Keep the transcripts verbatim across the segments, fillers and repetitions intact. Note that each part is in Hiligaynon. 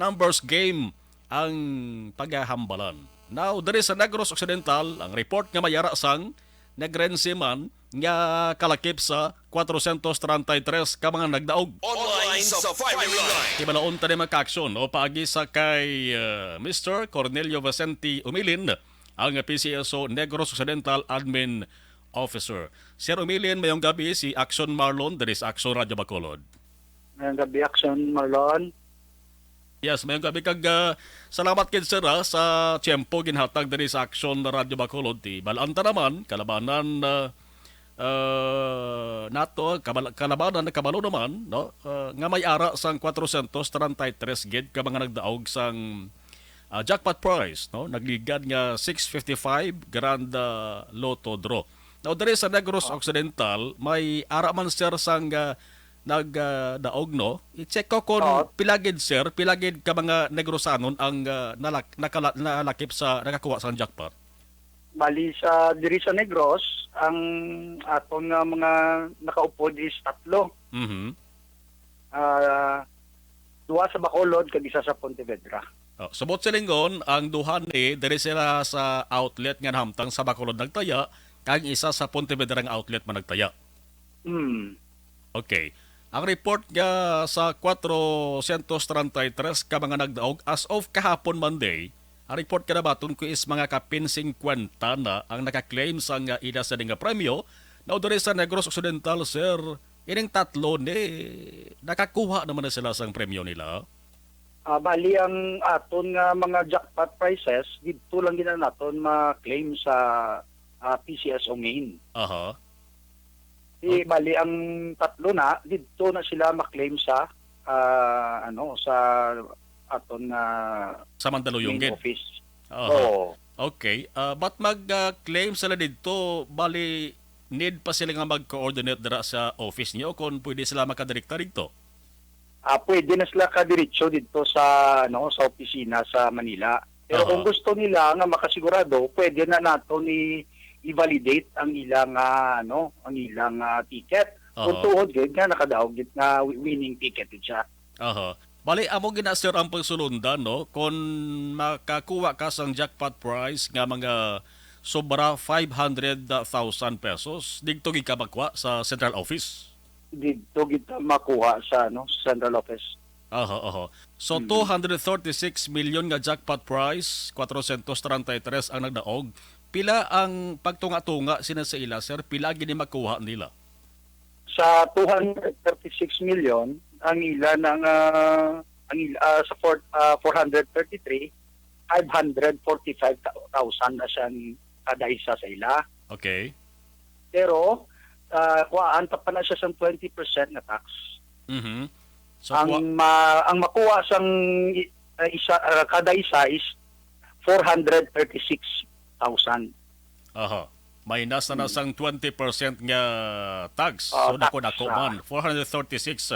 numbers game ang pagahambalan. Now, diri sa Negros Occidental, ang report nga may ara sang nagrense man nga kalakip sa kwatro siyento treinta y tres ka mga nagdaog. Online sa firing line. Hibaloon ta ni mga ka-aksyon, no, paagi sa kay, uh, Mister Cornelio Vicente Umilin, ang P C S O Negros Occidental Admin Officer. Sir Umilin, mayong gabi, si Action Marlon, diri sa Action Radio Bacolod. Mayong gabi, Action Marlon. Yes, mayong gabi kag, ah, salamat gid, sir, ah, sa tiyempo ginhatag diri sa Action Radyo Bacolod. Ti balaan ta naman, kalabanan, ah, ah, nato, kabal-, kalabanan, kabalo naman, no, ah, nga may ara sang kwatro siyento treinta y tres gid ka mga nagdaog sang, ah, jackpot prize, no, nagligad nga six fifty-five Grand, ah, Lotto draw. Now, diri sa Negros Occidental, may ara man, sir, sang, ah, nag, ah, daog, no? I-check ko kung Oo. Pila gid, sir, pila gid ka mga Negrosanon ang, ah, nalak-, nakala-, nalakip sa, nakakuha sa jackpot? Bali, sa, diri sa Negros, ang aton nga mga nakaupod is tatlo. Mhm. Ah, duha sa Bacolod kag isa sa Pontevedra. Oh, subot silingon, ang duha ni diri sila sa outlet nga nahamtang sa Bacolod nagtaya, kag isa sa Pontevedra nga outlet man nagtaya. Hmm. Okay. Ang report nga sa kwatro siyento treinta y tres ka mga nagdaog as of kahapon, Monday, ang report nga nabaton ko is mga kapin singkwenta na ang naka-claim sa nga ila sa nga premyo. Now, diri sa Negros Occidental, sir, ining tatlo ni nakakuha naman na sila sang premyo nila. Ah, bali, ang aton nga mga jackpot prizes, didto lang gid na naton ma-claim sa, ah, P C S O main. Aha. Di, Oh. Bali, ang tatlo na, didto na sila ma-claim sa, ah, ano, sa aton nga Sa Mandaluyong main gid? Office. Aha. Oo. Okay. Ah, but mag, ah, claim sila didto, bali, need pa sila nga mag-coordinate dira sa office niyo kung pwede sila makadirekta didto? Ah, pwede na sila kadiretso didto sa, ano, sa opisina sa Manila. Pero Aha. Kung gusto nila nga makasigurado, pwede na nato ni i-validate ang ilang, ah, ano, ang ilang, ah, ticket. Kung Aha. Tuod gid nga nakadaog gid nga wi-, winning ticket gid siya. Aha. Bali, amo gina, sir, ang pagsulundan, no? Kung makakuha ka sang jackpot prize nga mga sobra five hundred thousand pesos, didto gid ka makuha sa central office? Didto gid ka makuha sa, ano, central office. Aha, aha. So, Hmm. Two hundred thirty-six million nga jackpot prize, kwatro siyento treinta y tres ang nagdaog. Pila ang pagtunga-tunga sina sa ila, sir? Pila gid ni makuha nila? Sa two hundred thirty-six million, ang ila na nga, ang ila, ah, sa four, ah, four hundred thirty-three, five hundred forty-five thousand na siya ang kada isa sa ila. Okay. Pero, ah, kuhaan, tapa na siya sang twenty percent nga tax. Mhm. So, ang kuha ma-, ang makuha sang i-, ah, isa, ah, kada isa is four hundred thirty-six thousand. Aha. Minus na na Hmm. sang twenty percent nga tax. Oh, so, tax, dako-dako ah. Man. Four hundred thirty-six,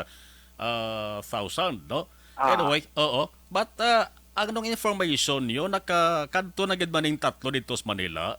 ah, thousand, no? Ah. Anyway, oo. But, ah, ang nung information niyo, nakakadto na gid man ning tatlo dito sa Manila?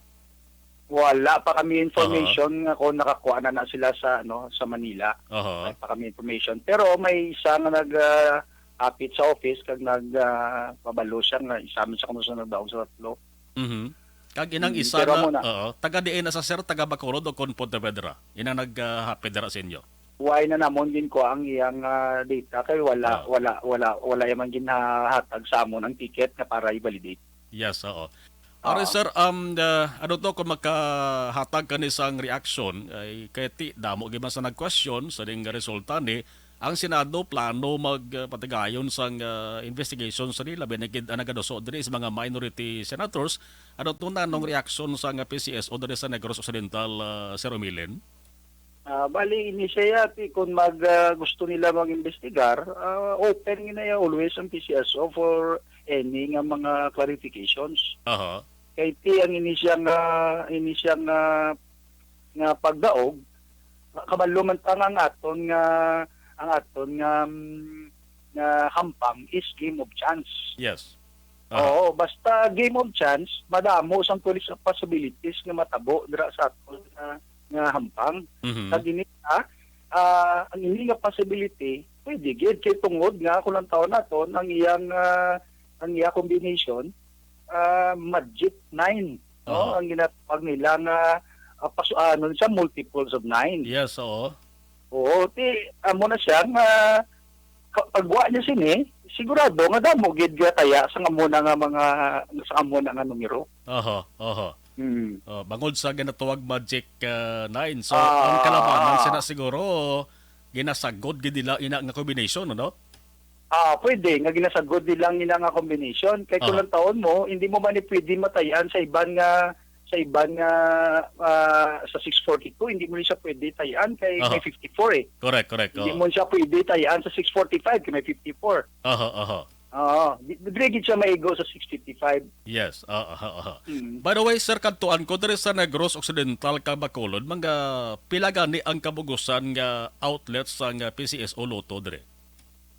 Wala pa kami information Aha. Nga kung nakakuha na na sila sa, ano, sa Manila. Aha. Wala pa kami information. Pero may isa nga nag, ah, hapit sa office kag nag, ah, pabalo siya nga isa man sa kamo sa nagdaog sa tatlo. Mhm. Kag inang Mm, isa pero na, amo na. Oo, taga diin na sa, sir, taga Bacolod o kon Pontevedra? Inang nag, ah, hapit dira sa inyo? Why na namon ginkuha ang iyang, ah, data kay wala, Ah. wala, wala, wala ya man ginahatag sa amon ang ticket nga para i-validate. Yes, oo. Ari, Oo. Sir, um, ah, ano to, kung makahatag ka ni sang reaksyon, ay, kay ti, damo gid man sa nagkwestiyon sa ning resulta ni, ang Senado plano mag, ah, patigayon sang, ah, investigation sa nila, binigid ang nagaduso diri sa mga minority senators. Ano to na, anong reaksyon sa nga P C S O diri sa Negros Occidental, ah, Sir Umilin? Ah, bali, ini siya, ti, kung mag, ah, gusto nila mag-investigar, ah, open gina ya always ang P C S O for any nga mga clarifications. Aha. Kay ti, ang ini siya nga, ini siya nga, nga pagdaog, kabalo man ta nga ang aton nga, ang aton nga, mm, nga hampang is game of chance. Yes. Aha. Oo, basta game of chance, madamo sang tulis possibilities nga matabo dira sa aton nga, nga hampang. Mhm. Kag ini, ah, ah, ang ini nga possibility, Pwede gid kay tungod nga kung ang taon naton ang iyang, ah, ang iya combination, ah, Magic Nine, no? Aha. Ang ginatawag nila nga, ah, pasu-, ano siya, multiples of nine. Yes, oo. Oo, ti, amo na siya nga ka-, pag wa niya sini, sigurado nga damo gid gataya sa amo na nga mga, sa amo na nga numero. Aha, aha. Mm. Oh, bangod sa ginatawag Magic, ah, Nine. So, ang Ah. kalabanan sila siguro, ginasagod gid nila ina nga combination, ano? Ah, pwede nga ginasagod nila ang ina nga combination. Kay kung Aha. ang taon mo, hindi mo man ni pwede matayan sa iban nga, sa iban nga, ah, sa six forty-two, hindi mo ni siya pwede tayan kay Aha. may fifty-four eh. Correct, correct. Hindi Oo. mo siya pwede tayan sa six forty-five kay may fifty-four. Aha, aha. Oo, di, di gid siya maigo sa six fifty-five. Yes, ah, aha, aha. Mm. By the way, Sir, kadtuan ko diri sa Negros Occidental kag Bacolod, mga pila gani ang kabugusan nga outlets sang P C S O Lotto diri?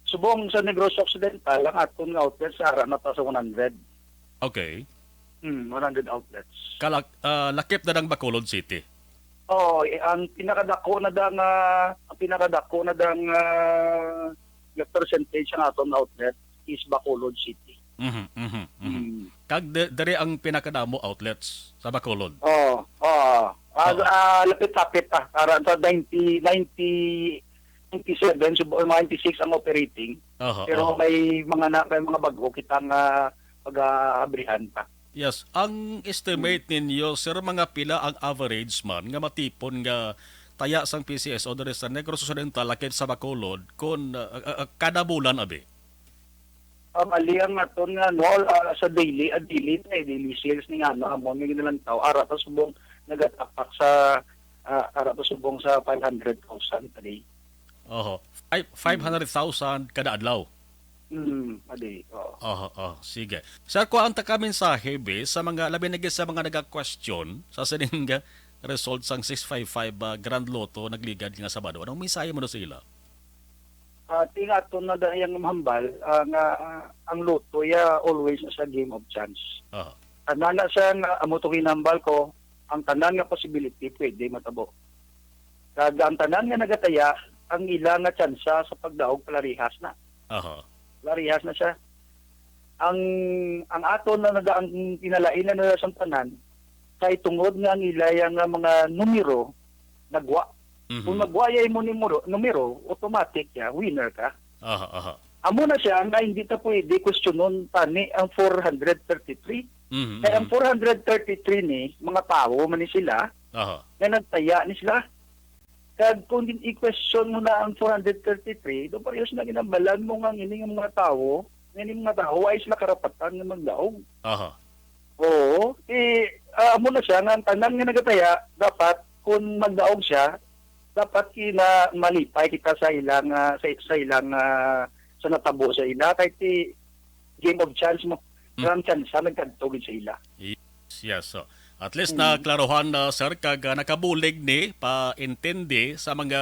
Subong sa Negros Occidental, ang aton nga outlets ara na ta sa one hundred. Okay. Hmm, one hundred outlets. Kalak-, ah, lakip na ang Bacolod City. Oo, eh, ang pinakadako na da nga, ang pinakadako na da nga, nga percentage sa aton outlet is Bacolod City. Mhm, mhm, mhm. Mm. Kag de-, diri ang pinakadamo outlets sa Bacolod? Oo, oo. Ah, Oo. ah, lapit-lapit pa. Para sa ninety, ninety, ninety-seven, sub-, ninety-six ang operating. Aha, Pero aha. may mga na, may mga bago kita nga pag-aabrihan pa. Yes. Ang estimate Hmm. ninyo, sir, mga pila ang average man nga matipon nga taya sang P C S O diri sa Negros Occidental, lakip sa Bacolod, kon, ah, ah, ah, kada bulan, abi? Um, ali ang aton nga, no, ah, sa daily, ah, daily na, eh, daily sales ni nga, no, amo nga ginalantaw, ara pa subong nagatapak sa, ah, ara pa subong sa five hundred thousand a day. Oho. Ay, five hundred thousand kada adlaw? Mm, a day, oo. Oho, oh, sige. Sir, kuhaan ta ka mensahe, be, sa mga, labi na gid sa mga naga-question sa sining, ah, result sang six five five, ah, Grand Lotto nagligad nga Sabado. Anong mensahe mo na sa ila? Ah, ti nga aton na dayang mahambal, ah, nga, ah, ang lotto ya always as a game of chance. Aha. Tanan na siya nga, amo to ginambal ko, ang tanan nga possibility pwede matabo. Kag ang tanan nga nagataya, ang ila nga tsansa sa pagdaog palarihas na. Aha. Palarihas na siya. Ang, ang aton na naga-, ang pinalain na nila sa tanan, kay tungod nga ang ila ya nga mga numero, nagwa. Mhm. Kung nagwa ya imo numero, numero, automatic ya, winner ka. Aha, aha. Amo na siya nga hindi ta pwede questionon tani ang four hundred thirty-three. Mhm, Kay ang mhm. four hundred thirty-three ni, mga tawo man ni sila, Aha. nga nagtaya ni sila. Kag kung din i-question mo na ang four hundred thirty-three, do parehas na ginambalan mo nga ang ining mga tawo, nga ining mga tawo, ay sila karapatan nga maglaog. Aha. Oo. Ti, ah, amo na siya nga ang tanan nga nagataya, dapat kung magdaog siya, dapat kina-, malipay kita sa ilang, ah, sa, sa ilang, ah, sa natabo sa ila. Kay ti, game of chance mo. Hmm. Ang chance nagkadto gid sa ila. Yes, yes. So, at least Mm. naklaruhan na, sir, kag, ah, nakabulig ni paintindi sa mga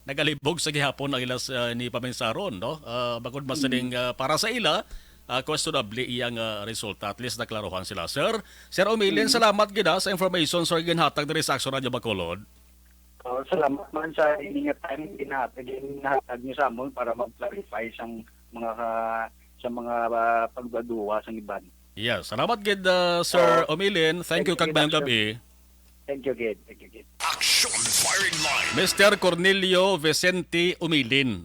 nagalibog sa gihapon ang ila sa, ni pamensaron, no? Ah, bangod mas Mm. sining, ah, para sa ila, ah, questionable iyang, ah, resulta. At least naklaruhan sila, sir. Sir Omilin, Mm. salamat gid, ah, sa information, sir, ginhatag diri sa Action Radio Bacolod. Oh, salamat man sa ini nga time ginhatag, ginhatag niyo sa amon para mag-clarify sang mga ka-, sa mga, ah, pagduwa-duwa sang iban. Yes, salamat gid, ah, Sir Oh, Omilin. Thank thank you you kag gid, mayong Action. gabi. Thank you gid. Thank you gid. Action Firing Line. Mister Cornelio Vicente Umilin,